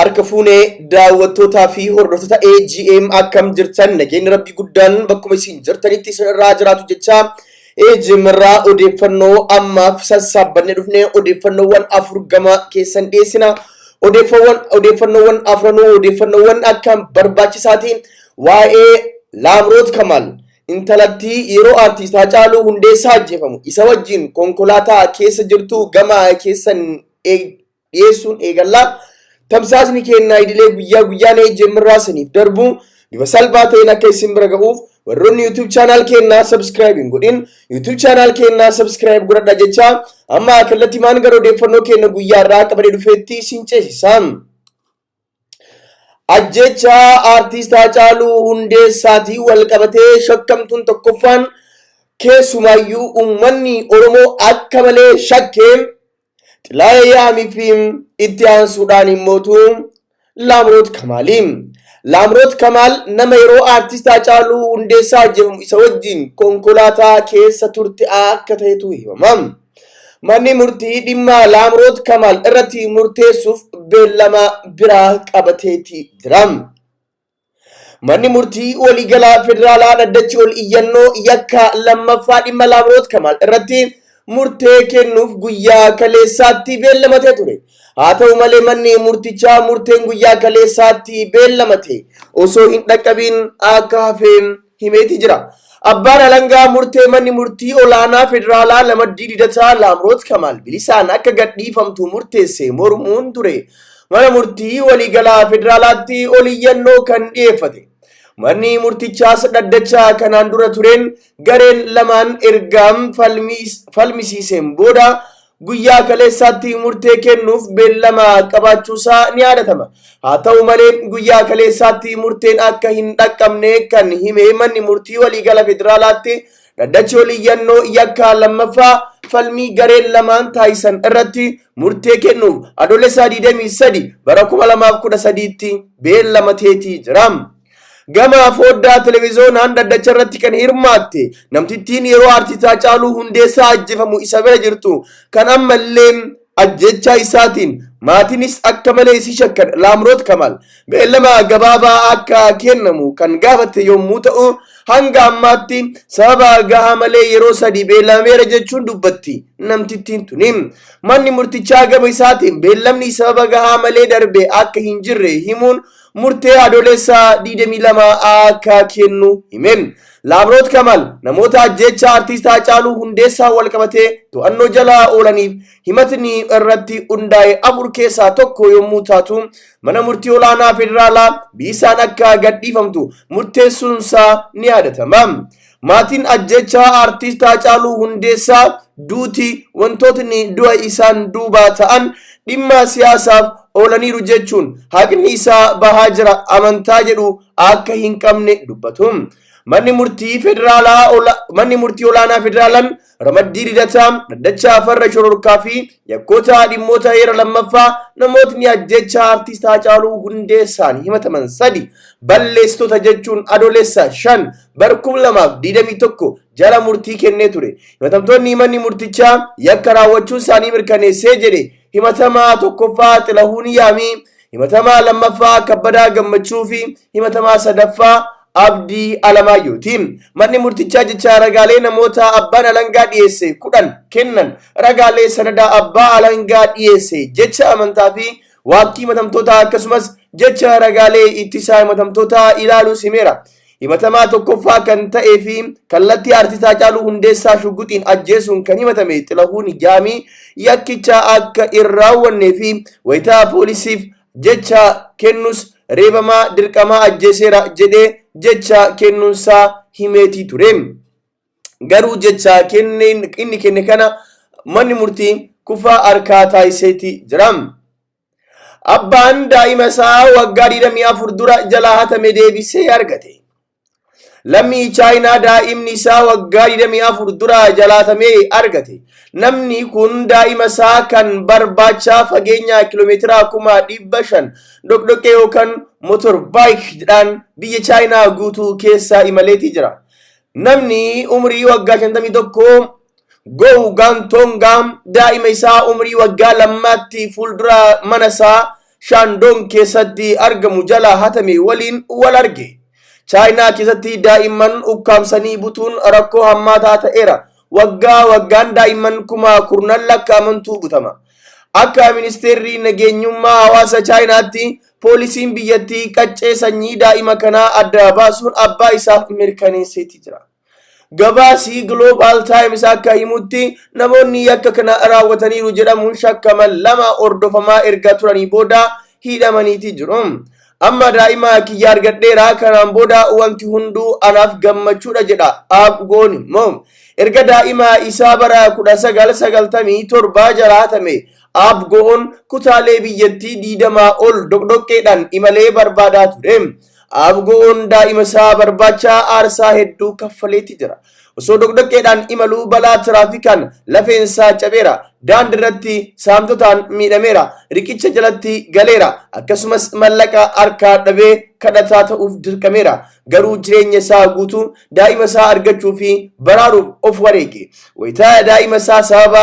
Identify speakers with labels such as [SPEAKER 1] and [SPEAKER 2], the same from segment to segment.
[SPEAKER 1] Harka fuunee daawwattootaa fi hordoftoota AGM, akkam jirtan? Nageenyi Rabbii guddaan bakkuma isin jirtanitti isin irraa jiraatu jecha, AGM irraa odeeffannoo ammaaf sassaabbannee dhufnee odeeffannoowwan afur gama keessan dhiyeessina. Odeeffannoowwan afranuu odeeffannoowwan akkaan barbaachisaatiin waa'ee Laamroot Kamaal, intalattii yeroo Aartist Haacaaluu Hundeessaa ajjeefamu isa wajjin konkolaataa keessa jirtu gama keessan dhiyeessuun eegallaa. Tamsaasni kennaa idilee guyyaa guyyaan AGM irraa isiniif darbu bifa salphaa ta'een akka isin bira ga'uuf, warroonni YouTube channel kennaa subscribe hin godhin YouTube channel kennaa subscribe godhadha jecha, amma kallattii maan gara odeeffannoo kenna guyyaa irraa qabadee dhufeetti isin ceesisa. Ajjecha Aartist Haacaaluu Hundeessaatii wal qabatee shakkamtuun tokkoffaan, keessumaayyuu uummanni Oromoo akka malee shakkee, Xilaayee Yaamii fi itti aansuudhaan immootu Laamroot Kamaali. Laamroot Kamaal nama yeroo Aartist Haacaaluu Hundeessaa ajjeefamu isa wajjin konkolaataa keessa turte akka ta'etu himama. Manni murtii dhimma Laamroot Kamaal irratti murteessuuf beellama biraa qabateeti jira. Manni murtii waliigalaa federaalaa dhaddachi ol iyyannoo yakka lammaffaa dhimma Laamroot Kamaal irratti murtee kennuuf guyyaa kaleessaatti beellamatee ture. Haa ta'u malee, manni murtichaa murteen guyyaa kaleessaatti beellamate osoo hin dhaqqabin akka hafe himeeti jira. Abbaan alangaa murtee manni murtii olaanaa federaalaa Lamaddii Didataa Laamroot Kamaal bilisaan akka gadhiifamtu murteesse mormuun ture mana murtii waliigalaa federaalaatti ol iyyannoo kan dhiyeeffate. Manni murtichaas dhaddacha kanaan dura tureen gareen lamaan ergaam falmisiiseen booda guyyaa kaleessaatti murtee kennuuf beellama qabaachuusaa ni yaadatama. Haa ta'u malee, guyyaa kaleessaatti murteen akka hin dhaqqabne kan hime manni murtii waliigala federaalaatti dhaddachi oliyyannoo yakkaa lammaffaa falmii gareen lamaan taasisan irratti murtee kennuuf Adoolessa 23 bara 2013tti beellamateetii jira. Gama foddaa televizoonaan dhaddacha irratti kan hirmaatte namtittiin yeroo Aartist Haacaaluu Hundeessaa ajjeefamu isa bira jirtu, kan ammallee ajjechaa isaatiin maatiinis akka malee isii shakkan, Laamroot Kamaal beellama gabaabaa akka kennamu kan gaafatte yommuu ta'u, hanga ammaatti sababa gahaa malee yeroo 3 beellamameera jechuun dubbatti namtittiin tuni. Manni murtichaa gama isaatiin beellamni sababa gahaa malee darbe akka hin jirre himuun murtee Adoolessa 22 akka kennu hime. Laamroot Kamal namoota ajjeechaa Aartist Haacaaluu Hundeessaa wal qabatee to'annoo jala oolaniif himatni irratti hundaa'e afur keessaa tokko yommuu taatu, mana murtii olaanaa federaalaa bilisaan akka gadhiifamtu murteessuunsaa ni yaadatama. Maatiin ajjechaa Aartist Haacaaluu Hundeessaa duuti wantootni du'a isaan duubaa ta'an dhimma siyaasaaf oolaniiru jechuun haqni isaa bahaa jira amantaa jedhu akka hin qabne dubbatu. Manni murtii olaanaa federaalaan ramaddii Lidataa dhaddacha farra shororkaa fi yakkoota dhimmoota heera lammaffaa namootni ajjeechaa Aartist Haacaaluu Hundeessaan himataman sadi balleessitoota jechuun Adoolessa 5 bara 2021 jala murtii kennee ture. Himatamtoonni manni murtichaa yakka raawwachuun isaanii mirkaneessee jedhe himatamaa tokkoffaa Xilahuun Yaamii, himatamaa lammaffaa Kabbadaa Gammachuu fi himatamaa sadaffaa Abdii Alamaayyooti. Manni murtichaa jecha ragaalee namoota abbaan alangaa dhiyeesse 10 kennan, ragaalee sanadaa abbaa alangaa dhiyeesse, jecha amantaa fi waakkii himatamtoota, akkasumas jecha ragaalee ittisaa himatamtoota ilaaluu himeera. Himatamaa tokkoffaa kan ta'ee fi kallattii Aartist Haacaaluu Hundeessaa shugguxiin ajjeesuun kan himatame Xilahuun Jaamii yakkicha akka hin raawwannee fi wayitaa poolisiif jecha kennus reebamaa dirqamaa ajjeeseera jedhee jecha kennuunsaa himeetii ture. Garuu jecha inni kenne kana manni murtii kufaa harkaa taasiseeti jira. Abbaan daa'ima isaa waggaa 24 dura jalaa hatame deebisee argate. Lammii Chaayinaa daa'imni isaa waggaa 24 dura jalaatamee argate. Namni kun daa'ima isaa kan barbaacha fageenya kiiloomeetira 500,000 dhoqdhoqqee yookaan motorbike jedhaan biyya Chaayinaa guutuu keessa imaleetii jira. Namni umrii waggaa 51 Gou Gantongaam daa'ima isaa umrii waggaa 2tti fuuldura mana isaa Shaandoon keessatti argamu jalaa hatame waliin wal arge. Chaayinaa keessatti daa'imman ukkaamsanii butuun rakkoo hammaataa ta'eera. Waggaa waggaan daa'imman kuma kurnan lakkaa'amantu butama. Akka ministeerri nageenyummaa hawaasa Chaayinaatti, poolisiin biyyattii qaccee sanyii daa'ima kanaa adda baasuun abbaa isaaf mirkaneesseeti jira. Gabaasi Global Times akka himutti, namoonni yakka kana raawwataniiru jedhamuun shakkaman lama hordofamaa erga turanii booda hidhamaniiti jiru. "Amma daa'ima kiyya argadheera, kanaan booda wanti hunduu anaaf gammachuudha," jedha Abgoon immoo. Erga daa'ima isaa bara 1997 jalaa hatame, Abgoon kutaalee biyyattii 20 ol doqdoqqeedhaan imalee barbaadaa ture. Abgoon daa'ima isaa barbaacha aarsaa hedduu kaffaleeti jira. Osoo doqdoqqeedhaan imaluu balaa tiraafikaan lafeen isaa cabeera. Daandii irratti saamtotaan miidhameera. Riqicha jalatti galeera. Akkasumas mallaqa harkaa dhabee kadhataa ta'uuf dirqameera. Garuu jireenya isaa guutuu daa'ima isaa argachuu fi baraaruuf of wareege. Wayitaa daa'ima isaa sababa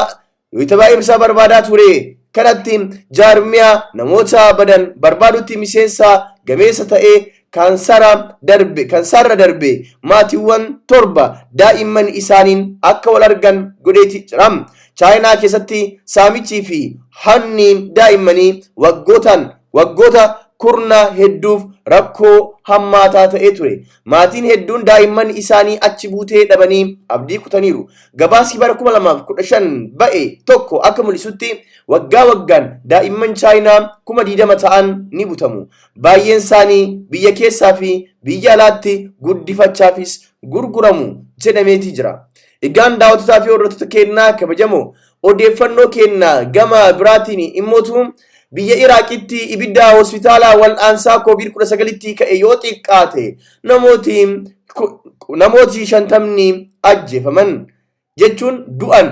[SPEAKER 1] wayita daa'ima isaa barbaadaa ture kanatti, jaarmiyaa namoota badan barbaadutti miseensa gameessa ta'ee kaansarra darbe maatiiwwan torba daa'imman isaaniin akka wal argan godheeti jira. Chaayinaa keessatti saamichii fi hanni daa'immanii waggoota kurna hedduuf rakkoo hammaataa ta'ee ture. Maatiin hedduun daa'imman isaanii achi buutee dhabanii abdii kutaniiru. Gabaasii bara 2015 ba'e tokko akka mul'isutti, waggaa waggaan daa'imman Chaayinaa 20,000 ta'an ni butamu. Baay'een isaanii biyya keessaa fi biyya alaatti guddifachaafis gurguramu jedhameeti jira. Egaan daawwattotaa fi hordoftoota keenyaa kabajamoo, odeeffannoo keenya gama biraatiin immootu, biyya Iraaqitti ibidda hospitaala wal'aansaa COVID-19tti ka'e yoo xiqqaate namooti 50ni ajjeefaman jechuun du'an.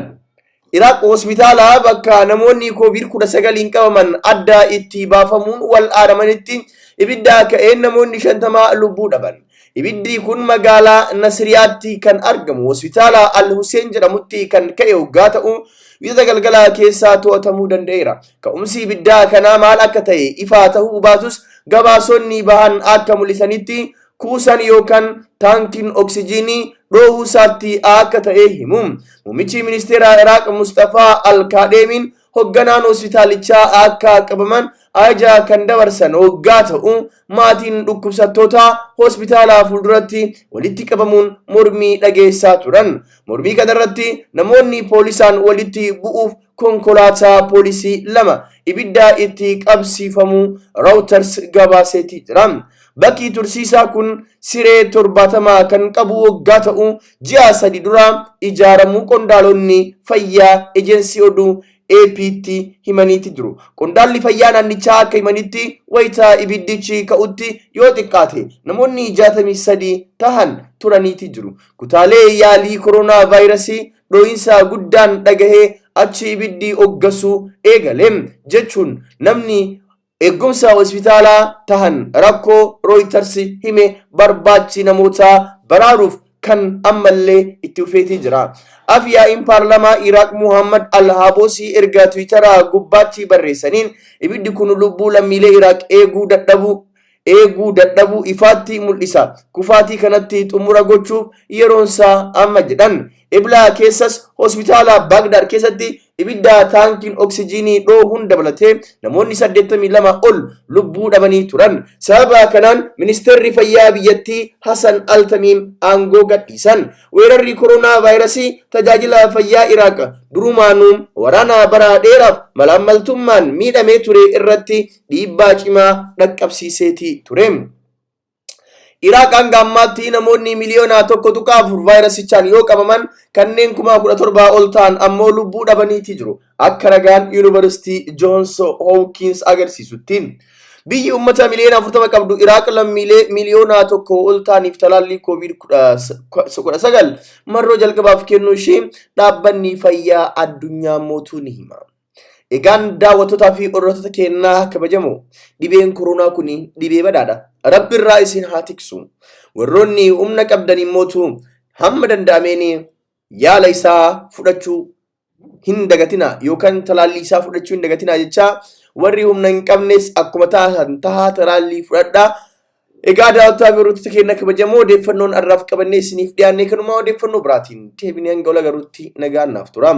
[SPEAKER 1] Iraaq hospitaala bakka namoonni COVID-19 qabaman adda itti baafamuun wal'aanamanitti ibidda ka'een namoonni 50 lubbuu dhaban. Ibiddi kun magaalaa Nasiriyaatti kan argamu hospitaala Al Hussein jedhamutti kan ka'e hoggaa ta'u, Wiixata galgalaa keessaa to'atamuu danda'eera. Ka'umsi ibiddaa kanaa maal akka ta'e ifaa ta'uu baatus, gabaasonni bahan akka mul'isanitti kuusan yookaan taankiin oksijiinii dhoohuu isaatti akka ta'e himu. Muummichi ministeera Iraaq Mustafaa Al-Kaadheemiin hoogganaan hospitaalichaa akka qabaman ajaja kan dabarsan hoggaa ta'u, maatiin dhukkubsattootaa hospitaala fuulduratti walitti qabamuun mormii dhageessaa turan. Mormii kanarratti namoonni poolisaan walitti bu'uuf konkolaataa poolisii lama ibidda itti qabsiifamuu Reuters gabaaseeti jira. Bakki tursiisaa kun siree 70 kan qabu waggaa ta'u, ji'a 3 dura ijaaramuu qondaalonni fayyaa ejensii oduu AP'tti himaniiti jiru. Qondaalli fayyaa naannichaa akka himanitti, wayitaa ibiddichi ka'utti yoo xiqqaate namoonni 63 tahan turaniiti jiru. Kutaalee yaalii koronaa vaayirasii dho'iinsa guddaan dhagahee achi ibiddi hoggasuu eegale jechuun namni eegumsa hospitaalaa tahan rakkoo Reuters hime. Barbaachi namoota baraaruuf kan ammallee itti fufeetii jira. Afyaa'iin paarlamaa Iraaq Muhammad Al-Haboosii erga Tiwiitaraa gubbaatti barreessaniin, "Ibiddi kun lubbuu lammiilee Iraaq eeguu dadhabuu ifaatti mul'isa. Kufaatii kanatti xumura gochuuf yeroonsaa amma," jedhan. Iblaa keessas hospitaala Baagdaad keessatti ibidda taankiin oksijiinii dhoohuun dabalatee namoonni 82 ol lubbuu dhabanii turan. Sababa kanaan ministeerri fayyaa biyyattii Hassan Altamiim aangoo gadhiisan. Weerarri koronaa vaayirasii tajaajila fayyaa Iraaq durumaanuu waraana bara dheeraaf malaammaltummaan miidhamee ture irratti dhiibbaa cimaa dhaqqabsiiseeti ture. Iraaq hanga ammaatti namoonni miliyoona 1.4 vaayirasichaan yoo qabaman, kanneen 17,000 ol ta'an ammoo lubbuu dhabaniiti jiru. Akka ragaan Yuunivarsiitii Johns Hopkins agarsiisutti. Biyyi uummata miliyoona 40 qabdu Iraaq lammiilee miliyoona 1 ol ta'aniif talaallii COVID-19 marroo jalqabaaf kennuu ishee dhaabbanni fayyaa addunyaa mootuu ni hima. Egaan daawwattootaa fi hordoftoota keenyaa kabajamoo, dhibeen koronaa kun dhibee badaadha. Rabbi irraa isin haa tiksu. Warroonni humna qabdan immootu hamma danda'ameen yaala isaa fudhachuu hin dagatina yookaan talaallii isaa fudhachuu hin dagatina jechaa, Warri humna hin qabnes akkuma taatan tahaa talaallii fudhadhaa. Egaa daawwattoota fi hordoftoota keenya kabajamoo odeeffannoon har'aaf qabannee isiniif dhiyaanne kanuma odeeffannoo biraatiin deebinee hanga wal agarruutti nagaan naaf tura.